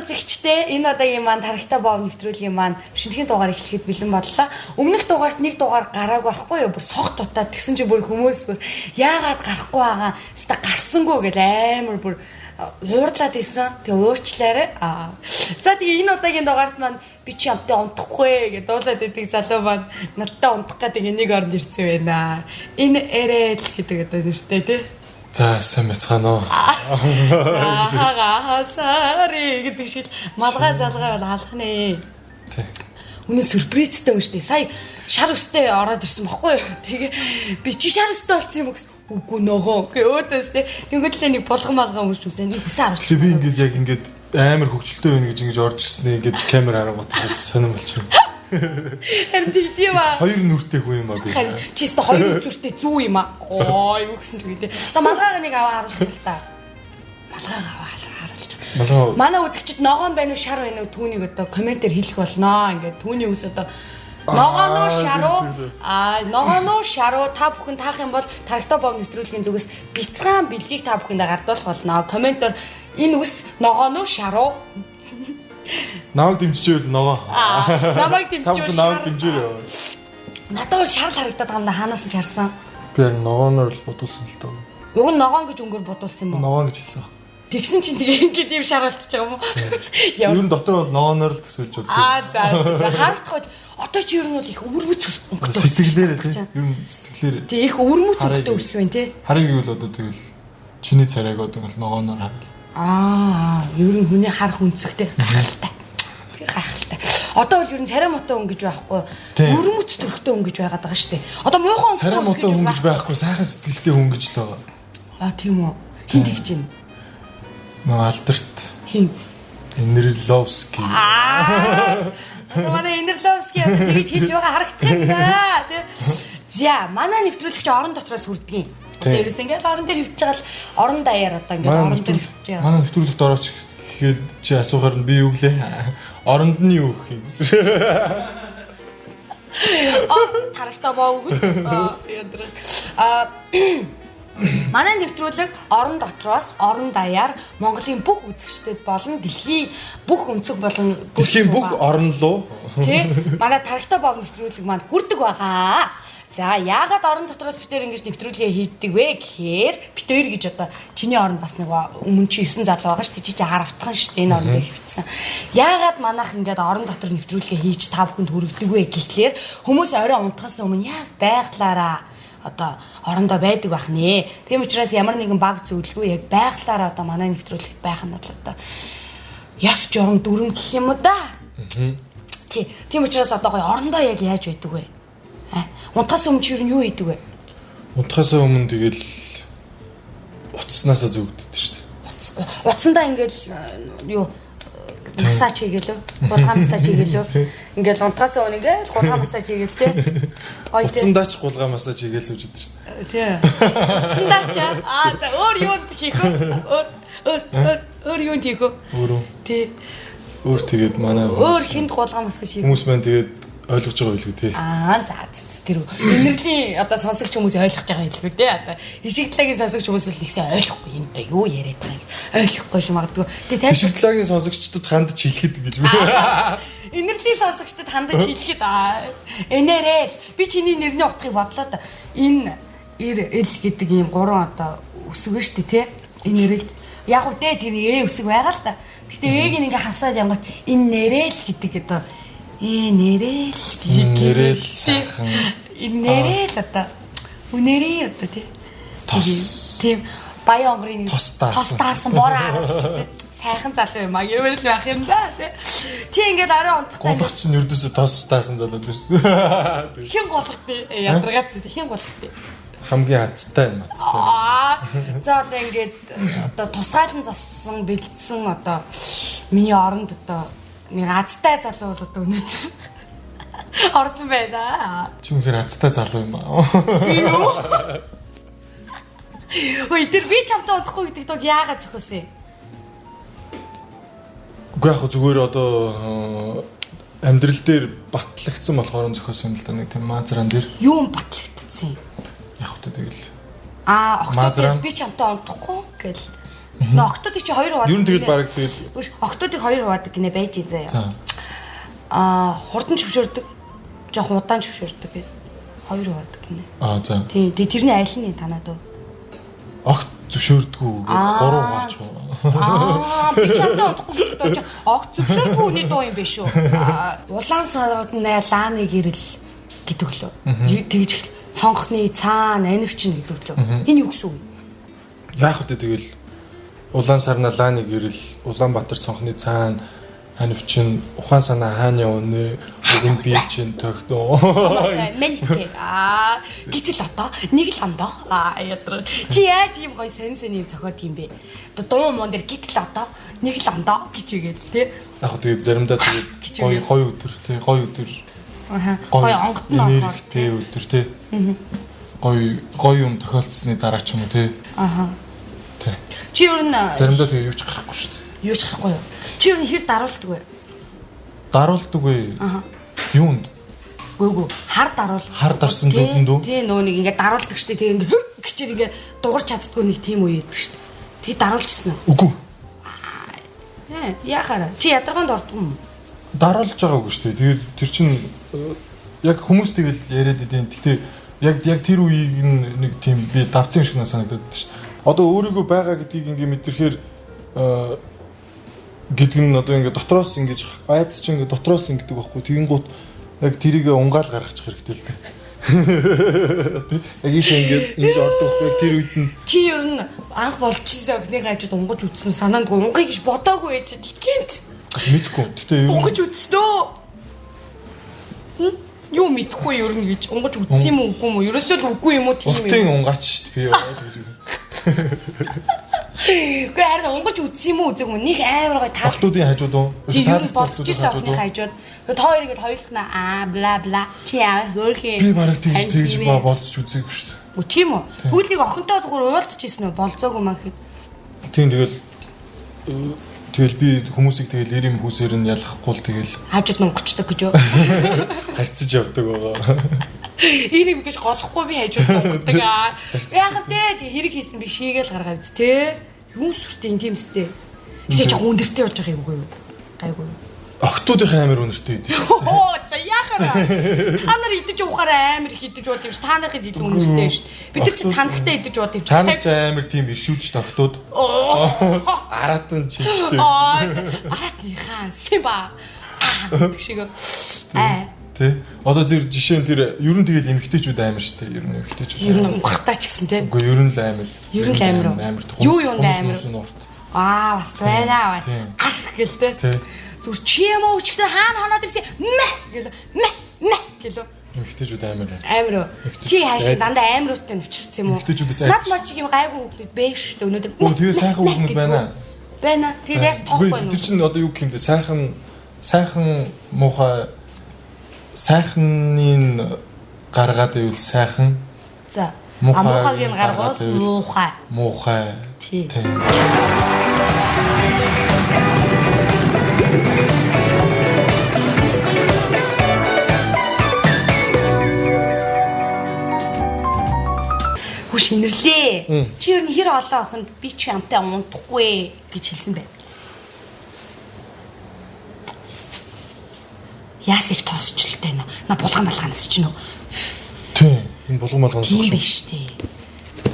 Үзэгчдээ, энэ удаагийн маань Тарагтай бов нэвтрүүлгийн маань шинэхэн дугаар эхлэхэд бэлэн боллоо. Өмнөх дугаарт нэг дугаар гараагүй байхгүй юу? Бүр сох дутаад тэгсэн чинь бүр хүмүүс бүр яагаад гарахгүй байгаа? Хаста гарсангүй гэл амар бүр уурлаад исэн. Тэгээ уучлаарай. Аа. За, тэгээ энэ удаагийн дугаарт маань би чи амтай унтахгүй гэж дуулаад идэг залуу маань надтай унтах гэдэг нэг оронд ирсэн байна. Энэ Эрэл гэдэг одоо нэртэй, тий. За, сайн байцгаана уу? За, сари гэдэг шиг малгай залгай бол алах нэ. Тий. Үнэ сюрпризтэй юм шүү дээ. Сая шар өстэй ороод ирсэн бохгүй юу? Тэгээ би чи шар өстэй болсон юм уу гэсэн. Үгүй, ногоо. Гэ өөдөөс тэ. Тэнгөтлээ нэг болгон малгай өмсч юмсан. Нэг хүсээ харуулчих. Тэгээ би ингээд яг ингээд амар хөгжилтэй байна гэж ингэж орж ирснээ ингээд камер харангуут сонирн болчихно. Харин тэгдэм аа. Хоёр нүртэй хүн юм аа би. Харин чи өстө хоёр нүртэй зүү юм аа. Оо, юу гэсэн ч үгүй те. За, малгайг нэг аваа харуулчих л та. Малгайг аваа харуулчих. Малгай. Манай үзэгчид ногоон байна уу, шар байна уу, түүнийг одоо комментээр хэлэх болноо. Ингээд түүний үс одоо ногоон уу, шар уу? Аа, ногоон уу, шар уу, та бүхэн таах юм бол Тарагтай бов нэвтрүүлгийн зүгээс бяцхан бэлгийг та бүхэндээ гардуулах болно. Комментээр энэ үс ногоон уу, шар уу? Намайг дэмжижээвэл ногоо. Аа, намайг Та дэмживэл бүхэн намайг шар. дэмжээрэй. Надад бол шар л харагдаад байгаа юм да, хаанаас нь чарсан. Би харин ногооноор л бодуулсан л доо. Уг нь ногоон гэж өнгөр бодуулсан юм уу? Ногоон гэж хэлсэн. Тэгсэн чинь тэгээ ингээд ийм шар болчихж байгаа юм уу? Ямар Ер нь дотор бол ногооноор л төсөөлж боддог. Аа, за за, харагдах байж одоо чи ер нь бол их өвөрмөц өнгөтэй. Сэтгэлээрээ тий. Ер нь сэтгэлээрээ. Тий, их өвөрмөц Харъя өнгөтэй гэвэл. өсвөн тий. Харъя гэвэл одоо тэгэл чиний царайг одоо ингээл ногооноор харна. Аа, ер нь хүний харах өнцөгтэй гайхалтай. Тэр гайхалтай. Одоо бол ер нь царай муутай өнгөж байхгүй. Тийм. Өвөрмөц төрхтэй өнгөж байгаад байгаа шүү дээ. Одоо муухан Царай өнгөтэй муутай хүн гэж өсгөж байхгүй, сайхан сэтгэлтэй хүн гэж л байгаа. Аа, тийм үү. Хин тэгж юм? Нөгөө алдарт Хин. Энерловский. Аа. Одоо манай Энерловский одоо тэгж хэлж байгаа харагдах юм да. Тэ. За, манай нэвтрүүлэгч орон дотроос хүрдгийн. Одоо Тийм. ерөөс ингээд орон дээр хөвж байгаа л орон даяар одоо ингээд орон дээр хөвж байгаа. Манай нэвтрүүлэгт орооч гэхэд чи асуухаар нь би юу гэлээ? Оронд нь юу гэх юм гэсэн. Аа, Тарагтай боо үгүй. Аа, ядраа. Аа, манай нэвтрүүлэг орон дотроос орон даяар Монголын бүх үзэгчдэд болон дэлхийн бүх өнцөг болон Дэлхийн бүх орн руу тий, манай Тарагтай бов нэвтрүүлэг маань хүрдэг байгаа. За, яагаад орон дотроос бид хоёр ингэж нэвтрүүлгээ хийдэг вэ гэхээр бид хоёр гэж одоо чиний оронд бас нэг өмнө чи 9 залуу байгаа шүү дээ. Чи 10 дахь шүү дээ энэ орон дээр хөвцсөн. Яагаад манайх ингээд орон дотор нэвтрүүлгээ хийж та бүхэнд хүргэдэг вэ гэхлээр хүмүүс орой унтахаас өмнө яг байглаараа одоо орондоо байдаг байх нэ. Тийм учраас ямар нэгэн баг зүйлгүй яг байглаараа одоо манай нэвтрүүлэгт байх нь бол одоо ёс журам дүрм гэх юм уу да. Тий. Тийм учраас одоо гоё орондоо яг яаж байдаг вэ? Аа. Унтахаас өмнө чи ер нь юу хийдэг вэ? Унтахаас өмнө тэгэл утаснаасаа зүгддэг шүү дээ. Утсандаа ингээл юу массаж хийгэлөө. Гулгай массаж хийгэлөө. Ингээл унтахаас өмнө ингээл гулгай массаж хийгээл тий. Гоё тий. Утсандаа ч гулгай массаж хийгээл сууж идэв шүү дээ. Тий. Утсандаа ч аа, за, өөр юу хийх вэ? Өөр өөр өөр өөр юу хийх вэ? Өөрөө Тий. өөр тэгээд манай Өөр хүнд гулгай массаж хийх. хүмүүс маань тэгээд ойлгож байгаа байлгүй тий. Аа, за за за, тэр энерлийн одоо сонсогч хүмүүс ойлгож байгаа хэлбэг тий, одоо Ишигтлагийн сонсогч хүмүүс л нэгсээ ойлгохгүй юм да, юу яриад байгаа юм ойлгохгүй ш магадгүй. Тэгээ тайлбар Ишигтлагийн сонсогчдод хандж хэлэхэд гэж би. Энерлийн сонсогчдод хандаж хэлэхэд аа, энэрэл би чиний нэрний утгыг бодлоо да. Энэ эр эл гэдэг ийм гурван одоо үсэг шүү дээ, тий. Энэрэл яг үү дээ, тэр э үсэг байгаа л та. Гэтэ э-г ингээ хасаад янгот энэ нэрэл гэдэг одоо э нэрэл Нэрэл сайхан. Энэ нэрэл одоо үнэрээ одоо тий. Тос. Тийм, баян онгорын нэг Тос даасан. тос даасан бор аа шүү дээ. Сайхан залуу юм а гэмээр л байх юм да тий. Чи ингээд орой унтахтаа Гулгах чинь ердөөсөө тос даасан залуу шүү дээ. хэн гулгах тий? Ядаргаад тий, хэн гулгах тий? Хамгийн хацтай энэ мацтай. Аа, за, одоо ингээд одоо тусгаалan зассан бэлдсэн одоо миний оронд одоо нэг азтай залуу бол одоо өнөөдөр орсон байна. Чи үнэхээр азтай залуу юм аа. Юу? Ой, тэр би чамтай унтахгүй гэдэг дог яагаад зохиосон юм? Үгүй, яг хөө зүгээр одоо амьдрал дээр батлагдсан болохоор зохиосон юм л да, нэг тийм маазран дээр. Юу батлагдсан юм? Яг хөө тэгэл Аа, октоо Маазран. би чамтай унтахгүй гэл. Нөө октоодыг чи хоёр хуваадаг. Ер нь тэгэл бараг тэгэл Үгүй октоодыг хоёр хуваадаг гинэ байж заяа. За. Аа, хурдан зөвшөөрдөг. Жохон удаан зөвшөөрдөг гэдэг. Хоёр хуваадаг гинэ. Аа за. Тийм, тэрний аль нь танаад уу? Огт зөвшөөрдгүү гэдэг гурван хуваач. Аа, би чамтай унтахгүй гэдэг дуу чи огт зөвшөөрдгүү хүний дуу юм биш үү? Улаан сард нэ лааны гэрэл гэдэг лөө. Тэгж ихэл цонхны цаана анивчин гэдэг лөө. Энэ юу гэсэн үг? Яах вэ тэгэл улаан сарна лааны гэрэл Улаанбаатар цонхны цаана анивчин ухаан санаа хаана явна бүгэн би чинь тогтоо. Мэнхэ. Аа, гэтэл одоо нэг л андаа. Аа, ядраа. Чи яаж ийм гоё сонь сонь юм зохиод юм бэ? Одоо дуу муун дээр гэтэл одоо нэг л андаа гэж үгээд тий. Яг хөө тэгээд заримдаа тэгээд гоё гоё өдөр тий, гоё өдөр. Аа. Гоё онгот нь орохоор тий өдөр тий. Гоё гоё юм тохиолдсны дараа ч юм уу тий. Аа. Тий. Чи ер нь заримдаа тэгээд юу ч гарахгүй шүү дээ. Юу ч гарахгүй юу? Чи ер нь хэр даруулдаг вэ? Даруулдаг вэ? Аа. Юунд? Гүйгүй. Хар даруул. Хар дарсан зүудэнд үү? Тий, нөө нэг ингээд даруулдаг штэ. Тий ингээд гिचээр ингээд дугарч чаддгүй нэг тийм үе өгдөг штэ. Тэг даруулчихсан уу? Үгүй. Ээ, яхаараа. Чи ядаргаанд ордгүй юм уу? Даруулж байгаагүй штэ. Тэгээд тэр чин яг хүмүүс тэгэл яриад идэв. Гэтэ яг тэр үеийг нэг тийм би давцсан юм шиг санагдаад байдаг штэ. Одоо өөрийгөө байгаа гэдгийг ингээд мэдрэхээр гэдэг нь одоо ингээд дотроос ингэж айдас чинь ингээд дотроос ингэдэг байхгүй. Тэгэнгүүт яг тэрийг унгаал гаргачих хэрэгтэй л дээ. Яг ийшээ ингээд ингэж ордог байхгүй. Яг тэр үед нь чи ер нь анх болчихсон охиныхаа хажууд унгаж үтсэн үү? Санаандгүй унгая гэж бодоогүй байж л гинт. Мэдгүй. Гэтэ ер нь унгаж үтсэн үү? Юу мэдхгүй ер нь гэж унгаж үтсэн юм уу үгүй юм уу? Ерөөсөө л үгүй юм уу тийм юм. Уртын унгаач шүү дээ. Би тэгж. Үгүй харин унгаж үтсэн юм уу үзег юм нэг амар гой таал. Охтуудын хажууд уу? Таалагдсан охины хажууд. Та хоёр ингэж хоёулахна аа бла бла чи яа хөөрхөн. Би бараг тэгж болцож үзээгүй шүү дээ. Үгүй тийм үү? Тэгвэл нэг охинтой зүгээр уулзч ийсэн үү? Болцоогүй маа гэхэд. Тийм тэгэл би хүмүүсийг тэгэл ир юм хүүсээр нь ялахгүй л тэгэл хажууд нь унгачдаг гэж юу? Харьцаж явдаг байгаа. Ир юм гэж голохгүй би хажууд нь унгадаг аа. Яах вэ? Тэг хэрэг хийсэн би шийгээл гаргаа биз те. Юун сүртэй юм тийм үстэй. Тэгээ жоохон өндөртэй болж байгаа юм уу юу? Гайгүй. Охтуудынхаа амар өндөртэй идэв шүү дээ. Оо за яхаараа. Та нар идэж уухаараа амар их идэж ууд юм ш. Та нарын илүү өндөртэй шүү дээ. Бид нар чи танахтай идэж ууд юм чи. Та нар чи амар тийм иршүүд шүү дээ охтууд. Аратан чигчтэй. Аратныхаа Симба. Гэх шиг. Аа. Тэ. Одоо тэр жишээ нь тэр ер нь тэгэл эмэгтэйчүүд амар шүү дээ. Ер нь эмэгтэйчүүд. Ер нь унгахтай ч гэсэн тэ. Үгүй ер нь л амар. Ер нь л амар. Амар. Юу юунд амар. Урт. Аа бас байна. Арх гэл тэ. Зүр чи юм уу өчигдөр хаана хоноод ирсэн мэ гэл мэ мэ гэл. Эмэгтэйчүүд амар. Амар уу. Чи хаашаа дандаа амар ууттай нүчирсэн юм уу? Эмэгтэйчүүдээс Над мар чиг юм гайгүй хүүхнүүд бэ шүү дээ өнөөдөр. Өө тэгээ сайхан хүүхнүүд байна. Байна. Тэгээд яс тоохгүй байна. Тэр чинь одоо юу гэх юм бэ? Сайхан муухай сайхныг гаргаад ивэл сайхан. За. Муухайг нь гаргуул муухай. Муухай. Тий. Хүш инэрлээ. Чи ер нь хэр олон охинд би чи амтай унтахгүй гэж хэлсэн бэ? Яас их тоосчлээ нэ. На булган балганаас ч нөө. Тийм. Энэ булган балганаас шүү. Тийм биш тий.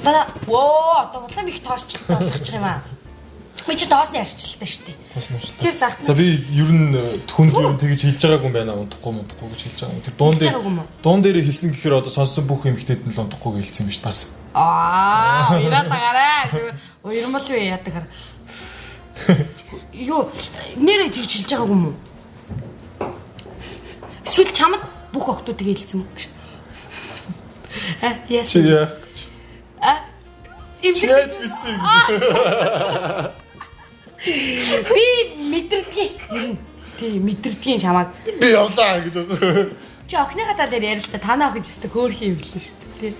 Одоо вөө одоо улам их тоосчлээ болгочих юм аа. Би чи доосны арчлалтай шүү дээ. Доосны арчлалтай. Тэр загт. За би ер нь хүнд ер нь тэгж хэлж байгаагүй юм байна. Унтахгүй гэж хэлж байгаа юм. Тэр дуун дээр хэлсэн гэхээр одоо сонссон бүх эмэгтэйд нь л унтахгүй гэж хэлсэн юм биш бас. Аа, уяраад байгаарай. Зүгээр уярмал юу яадаг хар. Юу нэрээ тэгж хэлж байгаагүй юм уу? Эсвэл чамд бүх охтуудыг хэлсэн юм уу? Аа, яасан? Чи яах гэж. Аа. Имлэг бицэн. Би мэдэрдгийн. Ер нь тий мэдэрдгийн чамааг. Би явлаа гэж. Чи охиныхаа талаар ярил л та танаа охин ч гэсэн хөөрхөн юм лээ шүү дээ.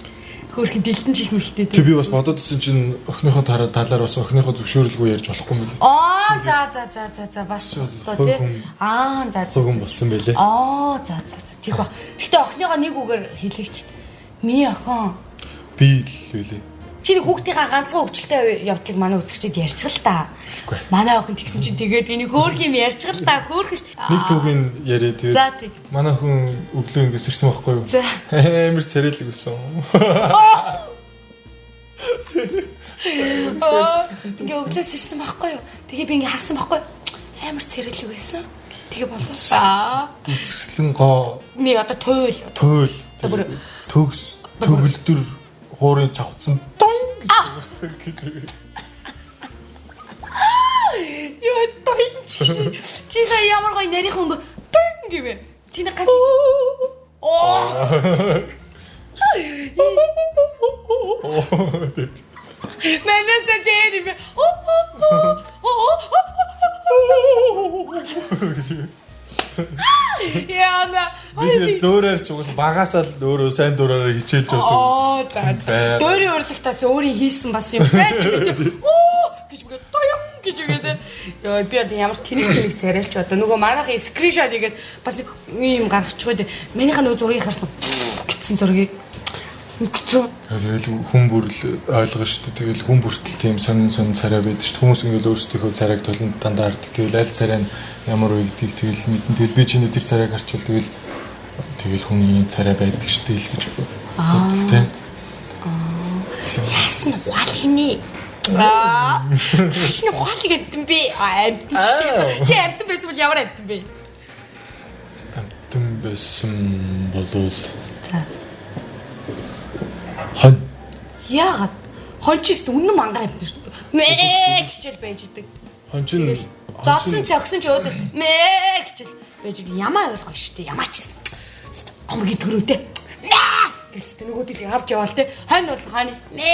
Хөөрхөн дэлтэн чих мэхтэй тий. Би бас бодоод исэн чинь охиныхоо талаар бас охиныхоо зөвшөөрлгүй ярьж болохгүй юм лээ. Аа за за за за за бас одоо тий. Аа за за. Зөвхөн болсон байлээ. Аа за за за тийх ба. Гэхдээ охиныхоо нэг үгээр хэлээч. Миний охин би л үлээ. Чиний хүүхдийнхаа ганцхан хөгжилтэй явдлыг манай үзэгчид ярьчих л та. Манай охин тэгсэн чинь тэгээд энийг хөөх юм ярьчих л та. Хөөх ш. Нэг түүхийн яриа тэгээд. За тэг. Манай хүн өглөө ингэ сэрсэн байхгүй юу? За. Амар царайлаг байсан. Ингээ өглөө сэрсэн байхгүй юу? Тэгээ би ингээ харсан байхгүй юу? Амар царайлаг байсан. Тэгээ болоо. Аа. Үзэсгэлэн гоо. Нэг одоо туйл. Туйл. Төгс төгөлдөр хуурын чавцсан дон гэж. Йоо дон чи сая ямар гоё нарийнхан өнгө дон гэвэ. Чи нэг ганц. Оо. Мэнэсэ дээр юм. Яна. Би тэгэл дөөрээр ч угсаа багасаа л өөрөө сайн дураараа хичээлж явсан. Оо за. Дөөрийн урлагтаас өөрийн хийсэн бас юм байна. Оо гэж үгээд тоён гэж үгээд. Йоо би одоо ямар тэнэг тэнэг царайлч одоо нөгөө манайхын скриншот хийгээд бас нэг юм гаргачих үү. Манийхаа нөгөө зургийг харсан гэсэн зургийг өгцөн. Тэгэл хүн бүрл ойлгоно шүү дээ. Тэгэл хүн бүртэл тийм сонин сонин царай байдаг шүү дээ. Хүмүүс ингээл өөрсдийнхөө царайг толон дандаа хардаг. Тэгэл аль царай нь ямар вэ гэдгийг тэгэл мэднэ. Тэгэл би чиний тэр царайг харчвал тэгэл тэгэл хүний царай байдаг шүү дээ л гэж боддог тийм. Яасан ухаалаг нэ. Аа. Яасан ухаалаг амтан бэ? Амтан чи. Чи амтан байсан бол ямар амтан бэ? Амтан байсан болвол за. Хон. Яагаад? Хон чи үнэн мангар амтан шүү. Мэ гэжэл байж идэг. Хон чинь зодсон цогсон ч өөдөр мэ гэжэл байж идэг. Ямаа ойлгоо шүү дээ. Ямаа ч омгийн төрөөтэй. Мэ гэлстэй нөгөөдөлийг авч яваал те. Хонь бол хойноос мэ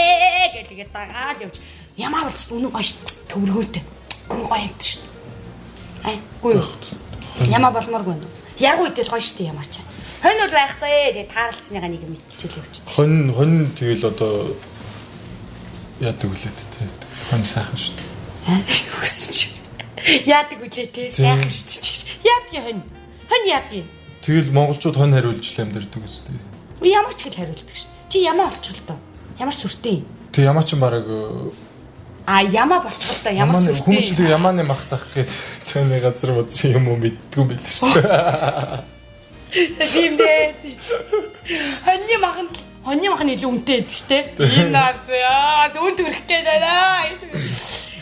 гэл тэгээд дагаал явж. Ямаа бол үнэн гоё шүү. Төвөргөөтэй. Үнэн гоё амтан шүү. Ай, үгүй юу? Ямаа болмооргүй юм. Яргуу идэж гоё шүү дээ ямаа чи. Хонь бол байхгүй. Тэгээ таарлцсныгаа нэг юм ичээл явчихдаг. Хонь хонь тэгэл одоо яадаг үлээ тэ. Хонь сайхан шүү дээ. Аа юу гэсэн чи. Яадаг үлээ тэ. Сайхан шүү дээ чи. Яадгийн хонь. Хонь яадгийн. Тэгэл монголчууд хонь хариулж л амьдэрдэг үстэй. Ямар ч хэл хариулдаг шүү. Чи ямаа болчих л доо. Ямар сүртэй юм. Тэг ямаа ч бараг А ямаа болчих л доо. Ямар сүртэй. Хүмүүс ч тэг ямааны мах зах гээд цайны газар мозр юм уу мэддгүй юм байл шүү дээ. Тийм дээ. Хоньны махан хоньны махан илүү үнэтэй байдаг шүү дээ. Энэ нас яас үн төрөх гээд байна.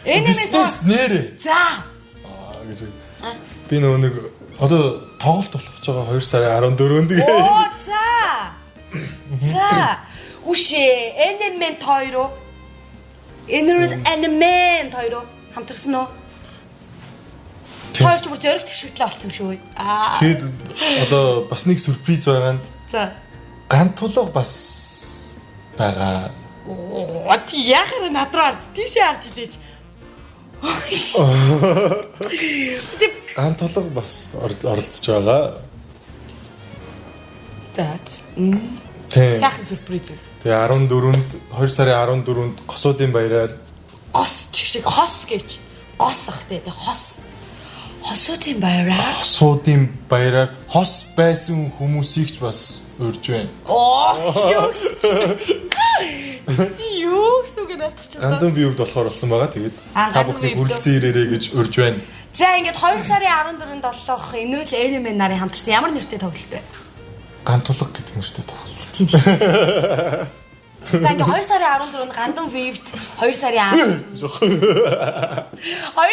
Энэ бизнес нэрээ. За. Аа гэж. Би нөгөө нэг одоо тоглолт болох гэж байгаа 2 сарын 14-нд гээ. Оо за. За. Үшээ NMN 2 уу? Eneral NMN 2 уу? Хамтарсан уу? Хоёр ч бүр зориг тэгшигдлээ олцсон юм шүү. Аа. Тэгэд одоо бас нэг сюрприз байгаа нь. За. Гантулга бас байгаа. Оо тий яхаар над руу харж тийшээ харж илээч. Тэг гантулга бас оролцож байгаа. За. Тийм. Сайхан сюрприз. Тэгээ 14-нд 2 сарын 14-нд госуудын баяраар гос чиг шиг хос гэж. Гос ах тий хос. Хосуудын баяраар. Хосуудын баяраар хос байсан хүмүүсийг ч бас урьж байна. Оо юу гэсэн. Юу гэсэн үг надад ч одоо. Гандан вьюд болохоор болсон байгаа. Тэгээд та бүхний хүрэлцэн ирээрэй гэж урьж байна. За ингээд 2 сарын 14-нд болох Энэрэл Энэмэн нарын хамтарсан ямар нэртэй тоглолт вэ? Гантулга гэдэг нэртэй тоглолт. Тийм. За ингээд 2 сарын 14-нд Гандан Вивд 2 сарын 10 2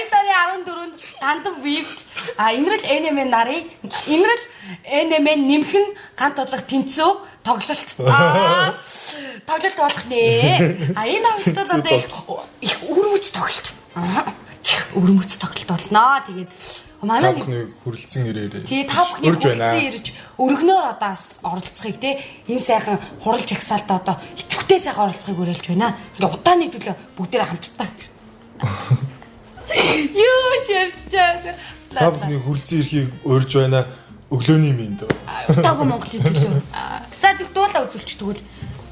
сарын 14-нд Гандан Вивд Энэрэл Энэмэн нарын Энэрэл Энэмэн нэмхэн гант бодлого тэнцүү тоглолт. Тоглолт болох нэ. А энэ тоглолтод одоо их өвөрмөц тоглолт. Их өвөрмөц тоглолт болно. Тэгээд манай та бүхний хүрэлцэн ирээрэй. Тий, та бүхний хүрэлцэн ирж өргөнөөр одоо бас оролцохыг те энэ сайхан хурал жагсаалтаа одоо идэвхтэй сайхан оролцохыг уриалж байна. Ингээ удааны төлөө бүгдээрээ хамтдаа. Юу ширч чаа. Та бүхний хүрэлцэн ирэхийг урьж байна. Өглөөний мэнд. Удаагүй Монголын төлөө. За тэг дуулаа үзүүлчих тэгвэл.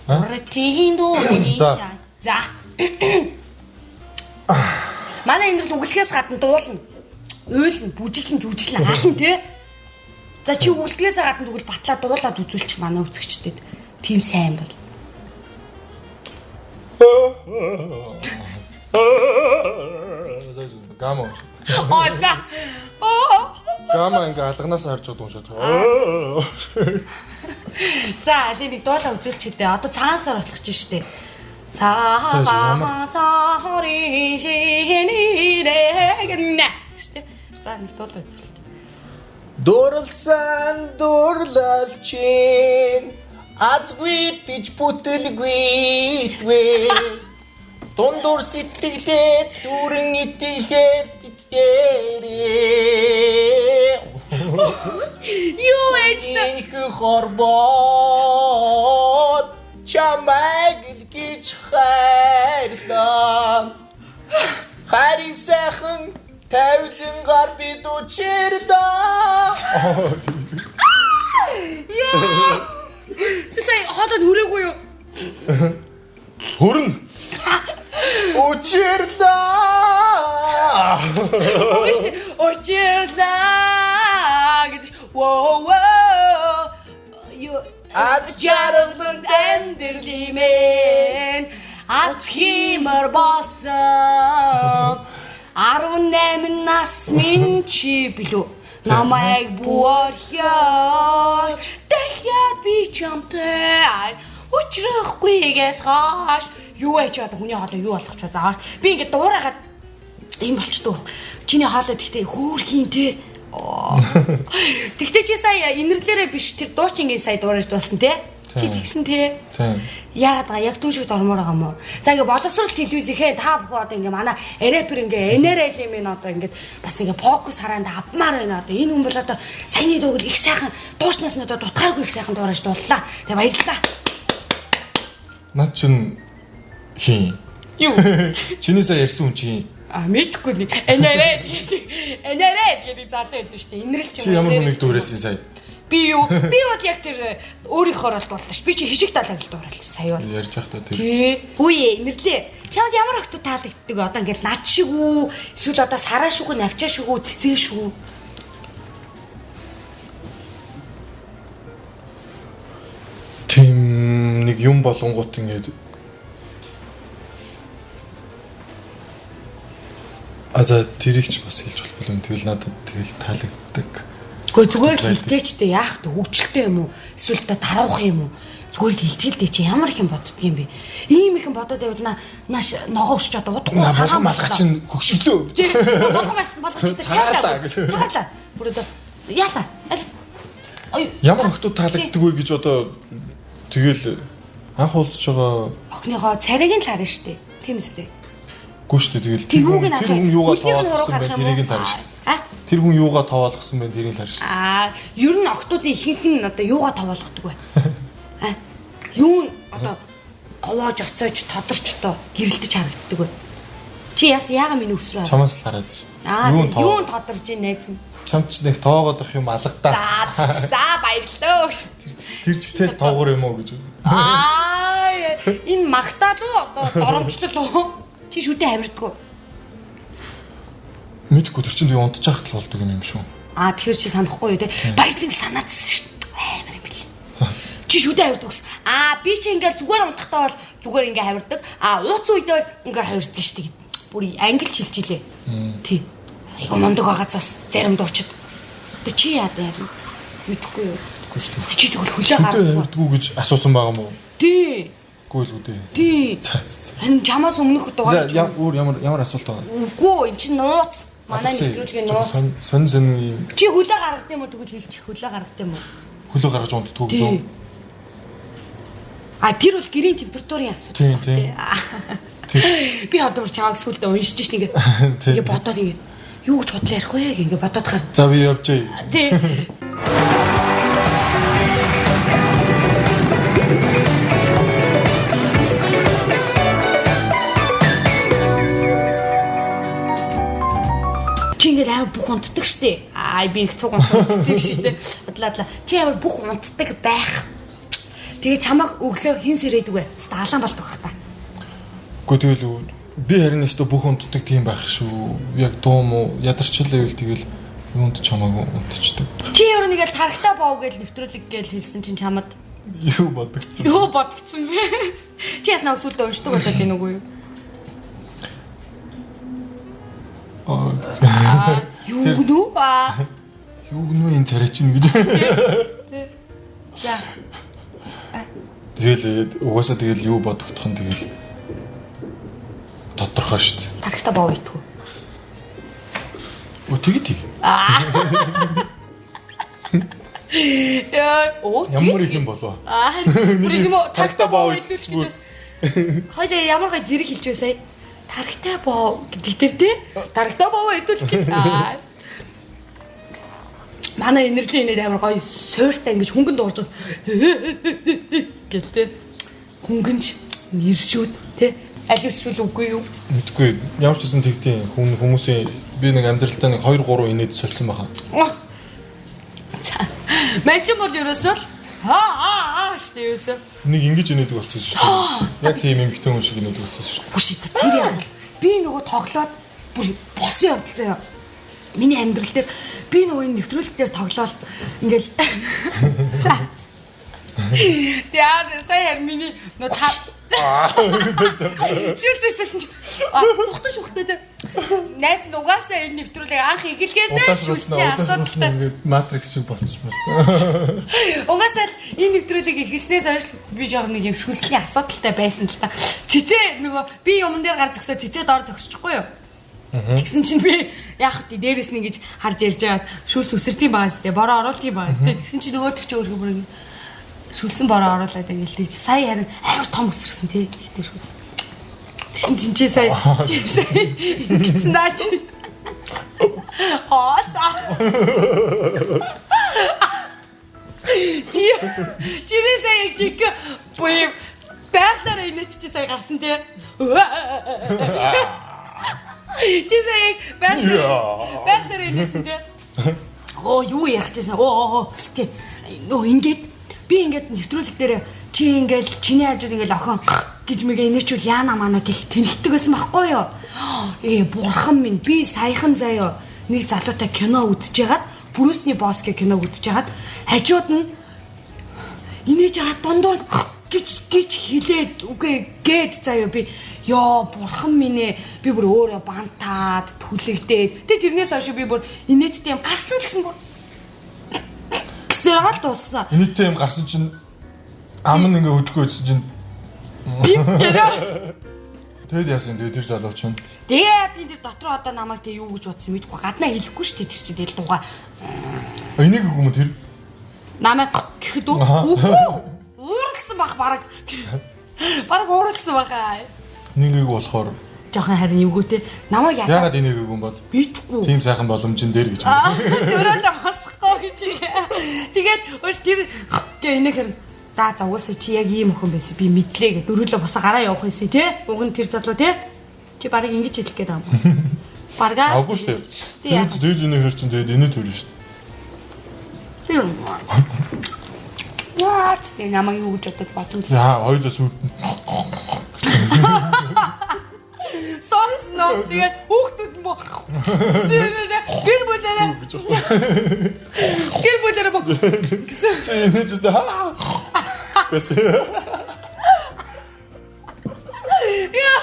Уртын дуу. За. За. Манай энэ рүү үгэлхээс гадна дуулна. Уйлна, бүжиглэн, жүжиглэн ална те. За чи үгэлдгээсээ гадна тэгвэл батлаа дуулаад үзүүлчих манай үзэгчдэд. Тийм сайн бол. Гамма. Оо за. Оо. Гамма ингээ алганаас харж байгаа уншаад байгаа. За, алийг нэг дуулаа үзүүлчих дээ. Одоо цагаан сар болох чинь штэ. Цагаан сарын шинээрэг нэ штэ. За, нэг дуулаа үзүүлчих. Дурлсан дурлал чинь азгүй тиж бүтэлгүй итвэ. Дундуур сэтгэлээ дүүрэн итгэлээр тэтгээрээ. Юу ээж та? Энэхүү хорвоод чамайг л гэж хайрлаа. Харин сайхан тавилан гар бид учирлаа. Яа. Чи сая хоолойд хүрээгүй юу? Хөрн. Учирлаа. Үгүй шүү дээ. Учирлаа гэдэг. Воу воу. Юу Аз жаргаланд амьдрал имэн аз хиймэр болсон 18 нас минь чи билүү намайг бүорхиоч дахиад би чамтай учрахгүйгээс хойш юу ээж одоо хүний хоолой юу болох ч вэ заавал би ингээд дуурайгаад юм болчдөг. Чиний хоолой тэгтээ хөөрхийн те. Тэгтээ чи сая инэрлээрээ биш тэр дуучингийн сая дуурайж дууссан те. Чи тэгсэн те. Тийм. Яагаад байгаа яг түн шигт ормоор байгаа юм уу? За ингээ боловсрол телевизийнхээ та бүхэн одоо ингээ манай рэпер ингээ NRL юм ин одоо ингээ бас ингээ фокус хараанд авмаар байна одоо энэ хүн бол одоо саяны дууг их сайхан дуучнаас нь одоо дутгааргүй их сайхан дуурайж дууллаа. Тэгээ баярлалаа. Над чин хин. Юу? Чиний сая ярьсан хүн чинь А мэдхгүй нэг NRL гэдэг NRL гэдэг залуу байдаг шүү дээ. Инэрл ч юм чи ямар хүнийг дүүрээсэн сая? Би юу? Би бол яг тэр өөрийнхөөр бол дуулсан ш. Би чи хишиг далайг л дуурайлж сая бол. Ярьж байхдаа тэр Тий. Үгүй инэрлээ. Чамд ямар охтууд таалагддаг вэ? Одоо ингээл над шиг үү? Эсвэл одоо сараа шиг үү, навчаа шиг үү, цэцэн шиг үү? тийм нэг юм болонгууд ингээд А за тэрийг ч бас хэлж болохгүй юм. Тэгэл надад тэгэл таалагддаг. Гэхдээ зүгээр л хэлжээч дээ. Яах вэ? Хөгжилтэй юм уу? Эсвэл одоо даруух юм уу? Зүгээр л хэлчихэл дээ чи ямар их юм боддөг юм бэ? Ийм их юм бодоод байвал на нааш ногоо өсч одоо удахгүй На цагаан болгон малгай чинь хөгшөглөө. Чи болгон маш болгоч одоо Цагаарлаа гэж. Цагаарлаа. Бүр одоо яалаа. Аль. Ой, Ямар охтууд таалагддаг вэ гэж одоо тэгэл анх уулзж байгаа охиныхоо царайг нь л харна штэ. Тийм үстэй. гүү штэ тэгэл Тэр юуг нь тэр хүн юугаа тоолгосон бэ тэрийг л харна штэ. А? Тэр хүн юугаа тоолгосон бэ тэрийг л харна штэ. Аа, ер нь охтуудын ихэнх нь одоо юугаа товоолгодог вэ? А? Юу нь одоо овоож оцоож тодорч одоо гэрэлтэж харагддаг вэ? Чи яас яага миний өсрөө? Чамаас л хараад штэ. Аа, Юу нь юу тоо нь тодорч ийн найз нь? Чамд ч нэг тоогоод ах юм алгадаа. За, за баярлалаа. Тэр ч тэл тоогоор юм уу гэж. Аа, энэ магтаал уу одоо доромжлол уу? Чи шүдэ авирдгүү. Мэдгүй тэр чинь тэг унтчих хахад л болдог юм шүү. Аа, тэгэхээр чи санахгүй юу те? Баярцэн санаадсан шүү дээ. Амар юм бэл. Чи шүдэ авирдаг ус. Аа, би чи ингээл зүгээр унтахтаа бол зүгээр ингээ авирдаг. Аа, ууц үедээ ингээ авирдаг шүү дээ. Бүр ангилч хэлчихлээ. Тий. Айгу мундаг байгаа цаас зарим дуучид. Одоо чи яа даа юм? Мэдхгүй юу? Мэдгүй шүү дээ. Чи тэгвэл хүлээ Шүдэ гаргахгүй. авирдгүү гэж асуусан байгаа мó? Тий. Үгүй л үү дээ. Тий. За за. Харин чамаас өмнөх За дугаар я өөр ямар ямар асуулт байгаа? Үгүй, эн чинь нууц. Манай нэвтрүүлгийн нууц. Сонин сонин юм Чи хүлээ гаргад юм уу тэгвэл хэлчих хүлээ гаргад юм уу? хөлөө гаргаж унтдаггүй гэж үү? Тий. А тэр бол гэрийн температурын асуудал. Тийм, баг, тийм. тий. Би одоо бүр чамайг сүулдэ уншиж шин ингээ. Тийм. Ингээ бодоод ингээ юу гэж худлаа ярих вэ ингээ бодоод хар. За би явжээ. Тий. Чи ингээд амар бүх унтдаг штэ. Аа би их цуг унтдаг юм шиг те. Бодлаа бодлаа. Чи амар бүх унтдаг байх. Тэгээ чамайг өглөө хин сэрээдэг вэ? Сталан болдог бах та. Үгүй тэгэл би харин өстө бүх унтдаг тийм байх шүү. Яг дуу мó ядарчлаа байвал тэгэл юунд ч хамаагүй унтчихдаг. Чи ер нь ингээл тарагтаа бов гэж нэвтрүүлэг гэж хэлсэн чинь чамд Юу бодогдсон. юу бодгдсон бэ? Чи яснаа өсвөлдө уншдаг болоод байна үгүй юу? Юу гэнүү? Аа. Юу гэнүү энэ царай чинь гэж. За. Тэгэл угаасаа тэгэл юу бодогдох нь тэгэл тодорхой шүү дээ. Тархта боо итгүү. Өө тэг тэг. Яа, оо Ямар их юм болов? Аа, бүр юм уу тархта боо боо идэх гэж бас. Хоёлаа ямар гой зэрэг хэлж байсай. Тархта боо гэдэг тэр тий. Тархта боо идвэл гэж. Аа. Манай энерлийн инээд амар гоё сууртай ингэж хөнгөн дуурж бас гэл тий. Хөнгөнч нэршүүд тий. Аль эсвэл үгүй юу? Мэдгүй ямар ч гэсэн тэгтийн хүн хүмүүсийн би нэг амьдралтаа нэг 2 3 инээд сольсон байхаа. За. Манчин бол ерөөсөө л аа аа аа штэ ерөөсөө. Нэг ингэж инээдэг болчихсон шүү дээ. Яг тийм эмэгтэй хүн шиг инээдэг болчихсон шүү дээ. Бүр шít тэр яг л би нөгөө тоглоод бүр босон явдал заяа. Миний амьдрал дээр би нөгөө энэ нэвтрүүлэг дээр тоглоол ингээл за. Яа, сая харин миний нөгөө та шүлсэсэн чи тухтай шүхтэй те. Найз нь угаасаа энэ нэвтрүүлэг анх эхлэхээс шүлсний асуудалтай. Ингээд матрикс шиг болчихсон. Угаасаа л энэ нэвтрүүлэг эхэлснээс хойш би жоох нэг юм шүлсний асуудалтай байсан л та. Цэцээ нөгөө би юмн дээр гар зөксөө цэцээ доор зөксчихгүй юу? Тэгсэн чинь би яг тий дээрэс нь ингэж харж ярьж байгаад шүлс үсэртийн байгаа зү бороо оруултын байгаа зү тэгсэн чинь нөгөөдөг чи өөрөө бүр ингэ шүлсэн бороо оруулаад ингээл тий сая харин амар том өсөрсөн тий гэтээ шүлсэн. Тэгсэн чинь чи сая чи сая ингэсэн даа чи. Аа за. Чи чинээ сая жиг бүр байглаараа инээч чи сая гарсан тий. Чи сая байглаараа инээсэн тий. Оо юу ярих чийсэн. Оо тий. Нөө ингээд би ингээд нэвтрүүлэг дээр чи ингээл чиний хажууд ингээл охин гэж мэгээ инээчүүл яана маана гэл тэнхдэг байсан байхгүй юу? Ээ бурхан минь би саяхан заяо нэг залуутай кино үзэж ягаад Брюсний босс гэх киног үзэж ягаад хажууд нь инээж ягаад дундуур гэж гэж хэлээд үгүй гээд заяо би ёо бурхан минь ээ би бүр өөрөө бантаад түлэгдээд тэг тэрнээс хойш би бүр инээдтэй юм гарсан ч гэсэн бүр гэсээр гал дуусгасан. Инээдтэй юм гарсан чинь ам нь ингээ хөдлөхгүй байсан чинь Би гэдэг. Тэгэд яасан тэгээ тэр залуу чинь Тэгээд энэ тэр дотор одоо намайг тэг юу гэж бодсон мэдэхгүй гаднаа хэлэхгүй шүү дээ тэр чинь тэгэл дугаа энийг үгүй юм тэр намайг гэхэд үү үгүй ууралсан бах бараг бараг ууралсан баха нэг болохоор жоохон харин эвгүй те намайг ядаа ягаад энийг үгүй юм бол мэдхгүй тийм сайхан боломжин дээр гэж дөрөөлө босхгүй гэж. Тэгээд өөш тэр гэ инээ хэрэг за за угаасаа чи яг ийм охин байсан би мэдлээ гэ дөрөөлө босоо гараа явах байсан те уг нь тэр залуу те чи бараг ингэж хэлэх гээд байгаа юм. Баргаа Аагүй шүү Тий, дээ. яах Тэр зээл инээ хэр чинь тэгээд инээ төрнө шүү дээ. Тийм. Яа ч тэ намайг юу гэж бодож бодсон. За хоёулаа сүйт. Сонсноо тэгээд хүүхдүүд нь бо. Гэр бүлээрээ гэж байна. гэр бүлээрээ бо. Гэсэн. Чи инээ ч гэсэн хаа. Гэсэн. Яа.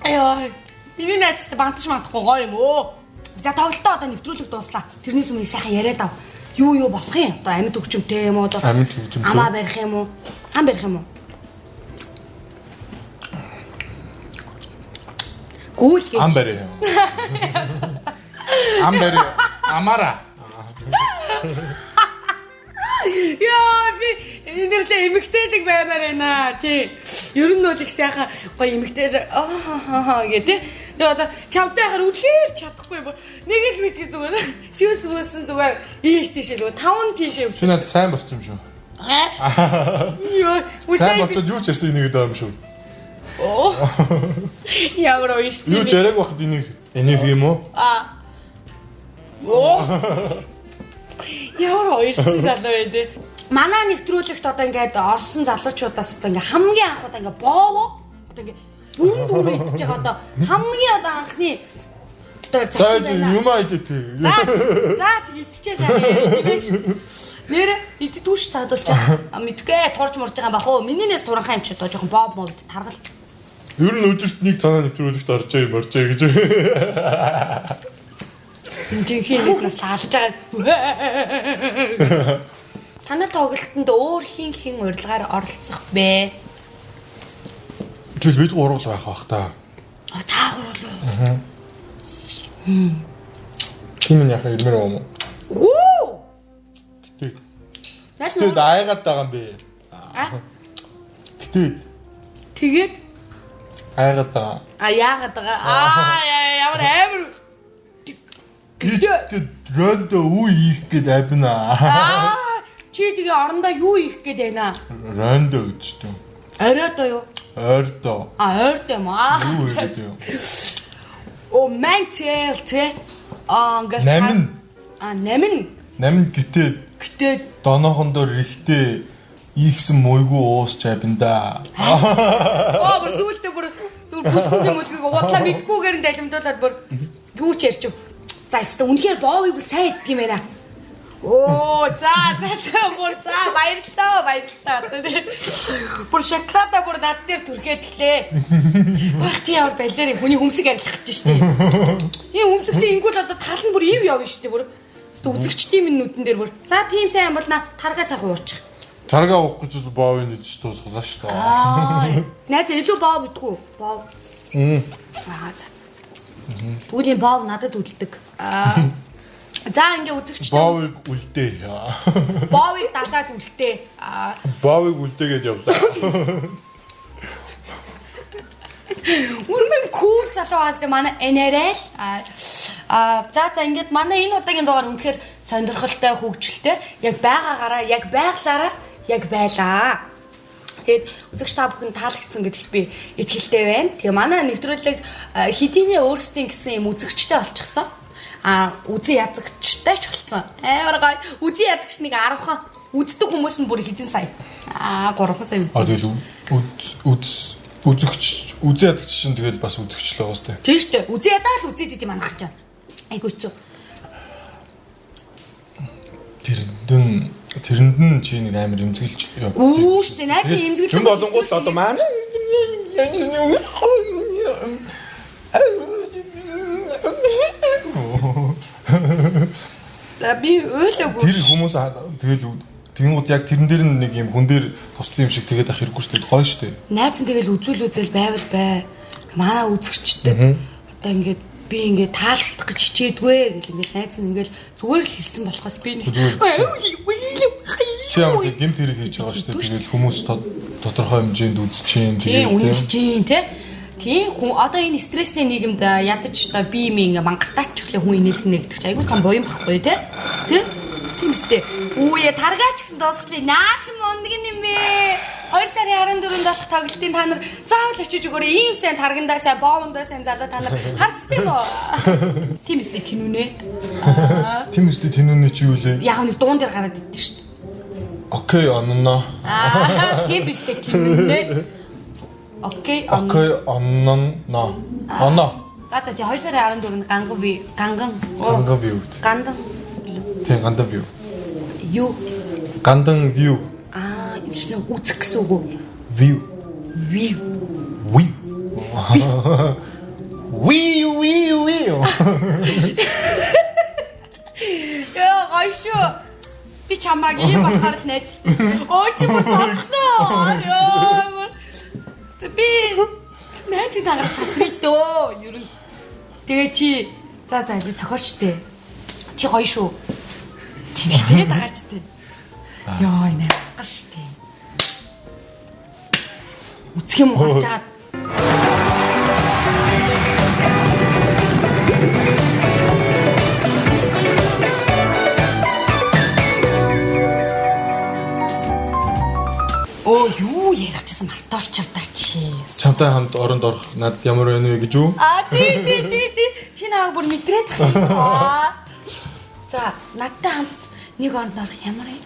Аяа. Миний найзтай бантаж мантахгүй гоё юм оо. За тоглолтоо одоо нэвтрүүлэг дууслаа. Тэрнээс өмнө сайхан яриад ав. Юу юу болох юм? Одоо амьд хөгжимтэй юм уу? Одоо Амьд хөгжимтэй. Амаа барих юм уу? Ам барих юм уу? Гүйл гэж. Ам барь. Ам барь. Амара. Яа би энэ дэрлээ эмэгтэйлэг баймаар байна. Тий. Ер нь бол их сайхан гоё эмэгтэй аа гэ тий. Тэгээ одоо чамтай хахаар үнэхээр чадахгүй бүр. Нэг л мэдгүй зүгээр шүүс мөсөн зүгээр ийш тийшээ зүгээр таван тийшээ Чи надад сайн болчихсон юм шүү. Йоо. Сайн болчиход юу ч ярьсан энийг даа юм шүү. Оо. Ямар уйшсан. Юу ч яриаг байхад энийг энийг юм уу? Аа. Оо. Ямар уйшсан залуу вэ те. Манай нэвтрүүлэгт одоо ингээд орсон залуучуудаас одоо ингээд хамгийн анх удаа ингээд боовоо одоо ингээд бүрэн дүүрэн идчихэж байгаа одоо хамгийн одоо анхны одоо За зочин байна. юм аа идэ тий. За за тэг идчихээ сайн. Нэр эд дүүш цаадуулж мэдгүй турж мурж байгаа юм бах уу. Минийнээс туранхай юм чи одоо жоохон боб мовд таргал. Ер нь өдөрт нэг танаа нэвтрүүлэгт оржээ юм оржээ гэж. Жинхэнэ нэг нас алж байгаа. Танай тоглолтод өөр хин хин урилгаар оролцох бэ? Тэгэл бид гурвал байх бах та. А та гурвал уу? Чи минь яхаа ирмээр байгаа юм уу? Гүү! Гэтэ. Нааш Гэтэ айгаад байгаа юм бэ. А? Гэтэ Тэгээд айгаад байгаа. а яагаад байгаа? Аа ямар амар Гэтэ рондо үү хийх гээд авна. Аа чи тэгээ орондоо юу хийх гээд байна? Рондо гэж тийм. Оройдоо юу? Ойрдоо. А ойрдоо юм аа. Юу хийгээд юм? О мантел тэ. Аа ингээд Намин. А намин. Намин гэтээ Гэтээ донохондоо рэхтэй ийхсэн муйгүй уусч авна да. Оо бүр сүултээ бүр зүгээр бүлгүүгийн мүлгийг удлаа мэдгүйгээр нь далимдуулаад бүр юу ч ярьч. За өстө үнэхээр боовыг бүр сайн иддэг юм байна. Оо за за за бүр за баярлалаа баярлалаа. Бүр шоколада бүр над дээр түрхээд эхлэв. Бах чи ямар балиар хүний хүмсэг арилгах гэж штэ. Энэ хүмсэг чи ингүүл одоо тал нь бүр ив явна штэ бүр. Өстө үзэгчдийн минь нүдэн дээр бүр. За тийм сайн бол на таргаа сайхан уучих. Таргаа уух гэж бол боовын нэгж дуусгалаа шүү дээ. Найз илүү боо мэдгүй. Боо. Аа за за за. Тэгвэл энэ боо надад үлддэг. Аа. За ингээ үзэгчтэй Боовыг үлдээ. боовыг далаад үлдээ. Аа. Боовыг үлдээгээд явлаа. Үрмэн кул залуу аас тэ манай NRL. Аа за за ингээд манай энэ удаагийн дугаар үнэхээр сонирхолтой, хөгжилтэй яг байгаагаараа, яг байглаараа яг байлаа. Тэгээд үзэгч та бүхэн таалагдсан гэдэгт би итгэлтэй байна. Тэгээ манай нэвтрүүлэг хэдийнэ өөрсдийн гэсэн юм үзэгчтэй болчихсон. Аа үзэн ядагчтай ч болцсон. Амар гоё. Үзэн ядагч нэг 10хан үздэг хүмүүс нь бүр хэдэн сая. Аа 3 сая А үздэг. тэгэл үз үзэгч үзэн ядагч чинь тэгэл бас үзэгч л байгаа сте. Тийм шүү дээ. Үзэн ядаа л үзээд идэм манах чинь. Айгуу хэцүү. Тэрэнд нь чи нэг амар эмзэглэж яв. Гүү шүү дээ. Найзын эмзэглэх. Зөнд олонгууд л одоо манай За би уйлаагүй. Тэр хүмүүс тэгэл тэгэнгүүт яг тэрэн дээр нь нэг юм хүн дээр тусцсан юм шиг тэгээд ах хэрэггүй шүү дээ. Гоё шүү дээ. Найз нь тэгэл үзүүл үзэл байвал бай. Манай үзэгчтэй. Одоо ингээд би ингээд таалагдах гэж хичээдгүй гэл ингээд найз нь ингээд зүгээр л хэлсэн болохоос би нэг Чи ямар нэг гэмт хэрэг хийж байгаа шүү дээ. Тэгэл хүмүүс тодорхой хэмжээнд үзэж чинь Тийм тэгэл үнэлж чинь те. Тийм хүн одоо энэ стресстэй нийгэмд ядаж одоо бие мий ингээ мангартаач чиглээ хүн инээлгэнэ гэдэг чинь айгүй том буян байхгүй те. Тэ? Тийм үстэй. Үүе таргаач гэсэн дуусгалыг нааш мундаг юм бэ. 2 сарын 14-нд болох тоглолтын та нар заавал очиж өгөөрэй. Ийм сайн таргандаа сайн, боовондоо сайн залуу та нар харсан юм уу? Тийм үстэй тэнүнэ. Тийм үстэй тэнүүнэ чи юу лээ? Яг нэг дуун дээр гараад иддэг шүү дээ. Окей, онно. Аа, тийм үстэй тэнүнэ. Окей, онно. Окей, онно. Онно. За за тий 2 сарын 14-нд ганган би ганган Гандан view. Гандан Тийм, гандан view. юу? Гандан view. Аа, энэ чинь үзэх гэсэн үг үү? View. View. Ви. Ви ви ви. Яа, гоё шүү. Би чамааг ийм болохоор л найз. Өө чи бүр зогхноо. Яа. бүр. Тэ Би найзын дагаад тасрыг дөө. Ер нь. Тэгээ чи за за илүү цохооч тээ. Чи гоё шүү. Тэгээ дагаач тээ. Йоо, энэ гар штэ. Үцх юм уу гарч чаад. Оо, юу ярих чийсэн мартуулчих та чи. Чамтай хамт оронд орох над ямар байна вэ гэж үү? А тий тий тий тий. Чи нааг бүр мэдрээд тах юм. Аа. За, надтай хамт нэг оронд орох ямар юм?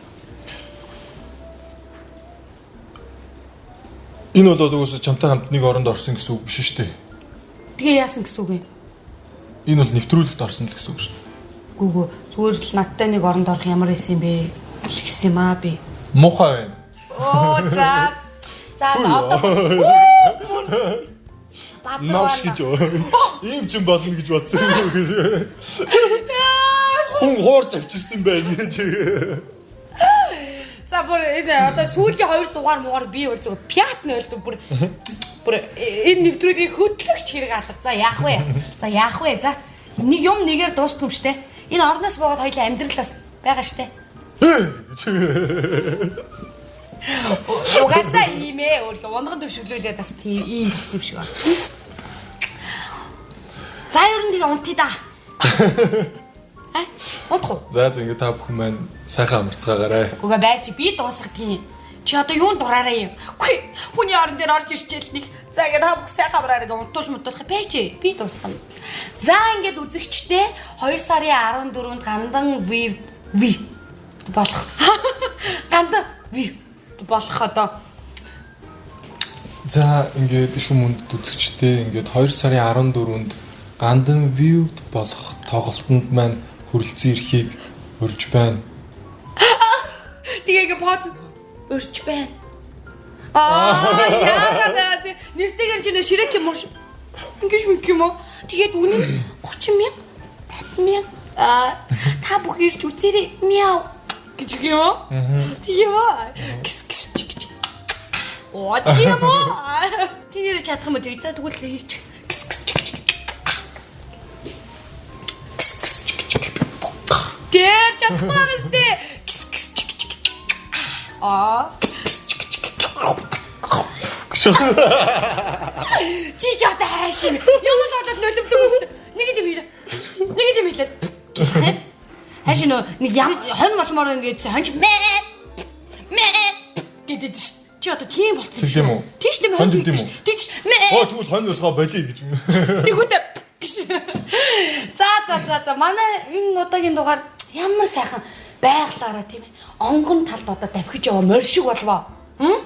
Энэ бол угсаа чамтай хамт нэг оронд орсон гэсэн үг биш шүү дээ. Тэгээ яасан гэсэн үг юм? Энэ бол нэвтрүүлэгт орсон л гэсэн үг шүү дээ. Гүү гүү. Зүгээр л надтай нэг оронд орох ямар байсан юм бэ? Хэлсэн юм аа би. Муухай байна. Оо за. За одоо базар Новш гэж. Ийм ч юм болно гэж бодсон юм гэж. Хүн хуурж авчирсан байна гэж. За бүр энэ одоо сүүлийн 2 дугаар муугаар би бол зөв пят 0 бүр бүр энэ нэвтрүүлгийг хөтлөгч хэрэг алга. За яах вэ? За яах вэ? За нэг юм нэгээр дуустгүй юм штэ. Энэ орноос буугаад хоёлын амьдралаас байгаа штэ. Угаасаа ийм ээ өөрхөн унган төвшөглүүлээд бас тийм ийм болсон юм шиг байна. За ер нь тэгээ унтъя да. А? Унтах уу? За за ингээд та бүхэн маань сайхан амарцгаагаарай. Үгүй байж би дуусгах тийм. Чи одоо юунд дураарай юм? Үгүй хүний орон дээр орж ирчээл нэг. За ингээд та бүх сайхан амраарай гэ унтуулж мутуулах байж би дуусгана. За ингээд үзэгчдээ 2 сарын 14-нд гандан ви ви болох. Гандан ви болох одоо За ингээд эрхэм хүндэт үзэгчдээ ингээд 2 сарын 14-нд Гандан View болох тоглолтод маань хүрэлцэн ирэхийг урьж байна. Тэгээ ингээ поз урьж байна. Аа яагаад нэртэйгэр чи нэ ширек юм уу? Ингэж мэг юм уу? Тэгээд үнэ нь 30 мянга 50 мянга аа та бүх ирж үзээрэй. Мяу гэж үг юм уу? Тийм юм уу? Гис гис чиг чиг. Оо тийм юм уу? Чи нэр чадах юм уу? Тэгээ за тэгвэл ирж гис гис чиг чиг. Кс кс чик чик. Тэр чадахгүй байгаа сте. Гис гис чиг чиг. Аа Кс кс чик чик. Чи ч одоо хайш юм. Юм л болоод нулимдаг юм. Нэг юм хийлээ. Нэг юм хийлээ. Хайш нөө нэг ям хонь болмоор ингээд хонь мэ мэ гэдэг ш. Чи одоо тийм болцсон Тийм юм уу? Тийм ш тийм Хонь тийм үү? Тийм ш мэ. Оо тэгвэл хонь болохоо болиё гэж. Тэгвэл гэж. За за за за манай энэ удаагийн дугаар ямар сайхан байглаараа тийм ээ. Онгон талд одоо давхиж яваа морь шиг болвоо. Хм?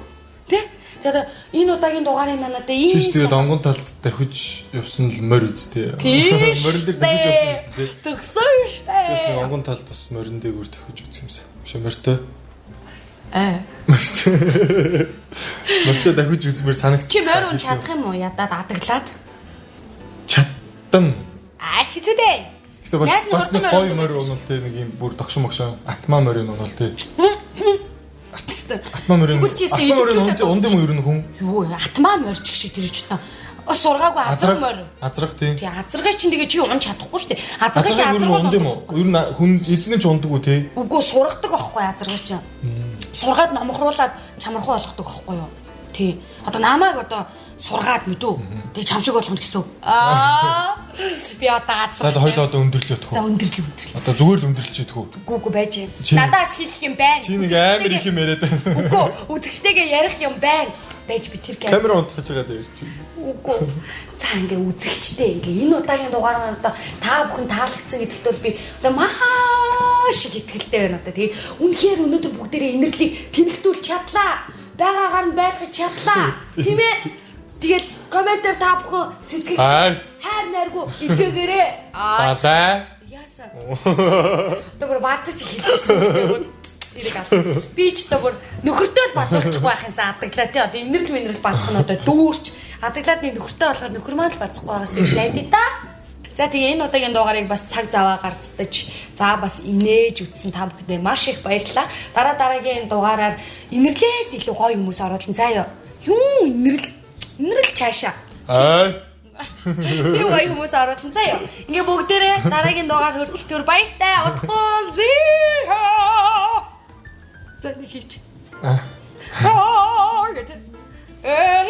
Тэ? Тэгээд одоо энэ удаагийн дугаарын манайд ийм Чи ч тэгээд онгон талд давхиж явсан л морь үсттэй. Тийм Морин дээр давхиж явсан юм шүү дээ. Төгсөн штэ. Бас нэг онгон талд бас морин дээгүүр давхиж үзэх юмсан. Биш ээ, морьтой. Аа. Морьтой. Морьтой давхиж үзмээр санагд. Чи морь ун чадах юм уу? Ядаад адаглаад. Чаддан. Аа хэцүү дээ. Гэтэ бас Яаж бас нэг хурдан гоё морь морь унал те нэг юм бүр догшин могшон атма морь унал те. Атма морь. Тэгвэл чи өстө Атма морь илэрхийлээд унд юм ер нь хүн. Юу атмаа морь ч гэх шиг тэр ч одоо ус сургаагүй азар морь. Азрах тий. Тий азаргай чинь тэгээ чи ун чадахгүй шүү дээ. Азаргай чи Азаргай ер нь азаргай унд юм уу? Ер нь хүн эзэн ч ундаггүй те. Үгүй сургадаг аахгүй азаргай чинь. Сургаад номхруулаад чамархуу болгодог аахгүй юу? Тий. Одоо намайг одоо сургаад мэдүү. Тэгээ чам шиг болгоно гэсэн үг. Аа. Би одоо За азар. за хоёлоо одоо өндөрлөө төхөө. За өндөрлөө өндөрлөө. Одоо зүгээр л өндөрлөж идэх үү? Гүү гүү байж. Чи- Надаас хэлэх юм байна. Чи нэг амар их юм яриад байна. Үгүй үзэгчтэйгээ ярих юм байна. Байж би тэр гэр. Камера унтгаж байгаа дээр чи. Үгүй. За ингээ үзэгчтэй ингээ энэ удаагийн дугаар маань одоо та бүхэн таалагдсан гэдэгт бол би одоо маш их итгэлтэй байна одоо. Тэгээд үнэхээр өнөөдөр бүгдээрээ инэрлийг тэмхтүүлж чадлаа. Байгаагаар нь байлгаж чадлаа. Тийм ээ. Тэгээд комментээр та бүхэн сэтгэл Ай. хайр найргүй илгээгээрэй. Аа Далай. яасан. Одоо бүр баазаж эхэлчихсэн гэдэг бүр эрэг ал. Би ч одоо бүр нөхөртөө л базуулчихгүй байх юмсан адаглаа тий. Одоо инэрл минэрл базах нь одоо дүүрч адаглаад нэг нөхөртөө болохоор нөхөр маань л базахгүй байгаас гэж найдаа та. За тэгээ энэ удаагийн дугаарыг бас цаг заваа гарцдаж за бас инээж үтсэн та бүхэндээ маш их баярлалаа. Дараа дараагийн дугаараар инэрлээс илүү гоё хүмүүс оруулан заа юу. Юм инэрл инэрл чаашаа. Ай. Тийм гоё хүмүүс оруулан заа юу. Ингээ бүгдээрээ дараагийн дугаар хүртэл түр баяртай. Удахгүй зээ. За нэг хийч. Аа гэдэг. Э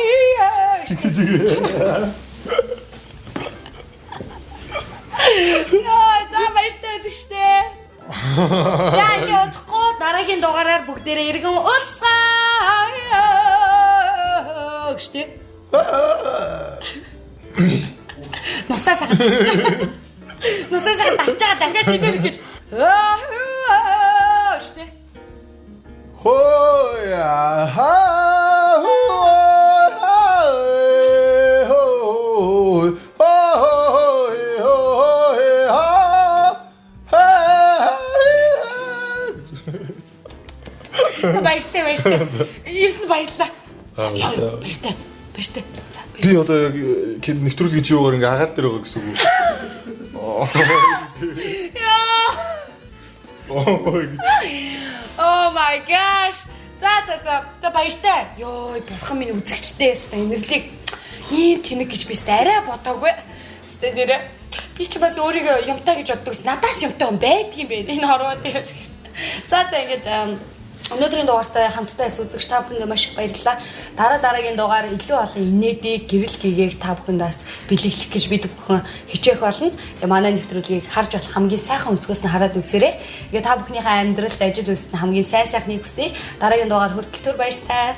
Яа, за баяртай үзэгчдээ. За ингээ удахгүй дараагийн дугаараар бүгдээрээ иргэн уулзцгаая. Гэжтэй. Нусаа сайхан. Нусаа сайхан татж байгаа дахиад шинээр хэл. Гэжтэй. Хөөе ха хөө хөө. За баяртай баяртай. Ирсэн баярлалаа. За Аа, яа, баяртай. Баяртай. За баяртай. Би одоо яг нэвтрүүлэг гэж юугаар ингээ агаар дээр байгаа гэсэн үг үү? Яа. Оо гэж. Oh my gosh. За за за. За баяртай. Йой, бурхан минь үзэгчтэй өстой инэрлийг ийм тэнэг гэж би өстой арай бодоогүй. Өстой нэрэ. Би чи бас өөрийгөө юмтай гэж боддог ус. Надаас юмтай хүн байдгийм бэ. Энэ хорвоо дээр. За за ингээд өнөөдрийн дугаартай хамтдаа үзэгч та бүхэндээ маш их баярлалаа. Дараа дараагийн дугаар илүү олон инээдийг, гэрэл гэгээг та бүхэнд бас бэлэглэх гэж бид бүхэн хичээх болно. Тэгээ манай нэвтрүүлгийг харж болох хамгийн сайхан өнцгөөс нь хараад үзээрэй. Тэгээ та бүхнийхээ амьдралд ажил үйлсэнд хамгийн сайн сайхныг хүсье. Дараагийн дугаар хүртэл түр баяртай.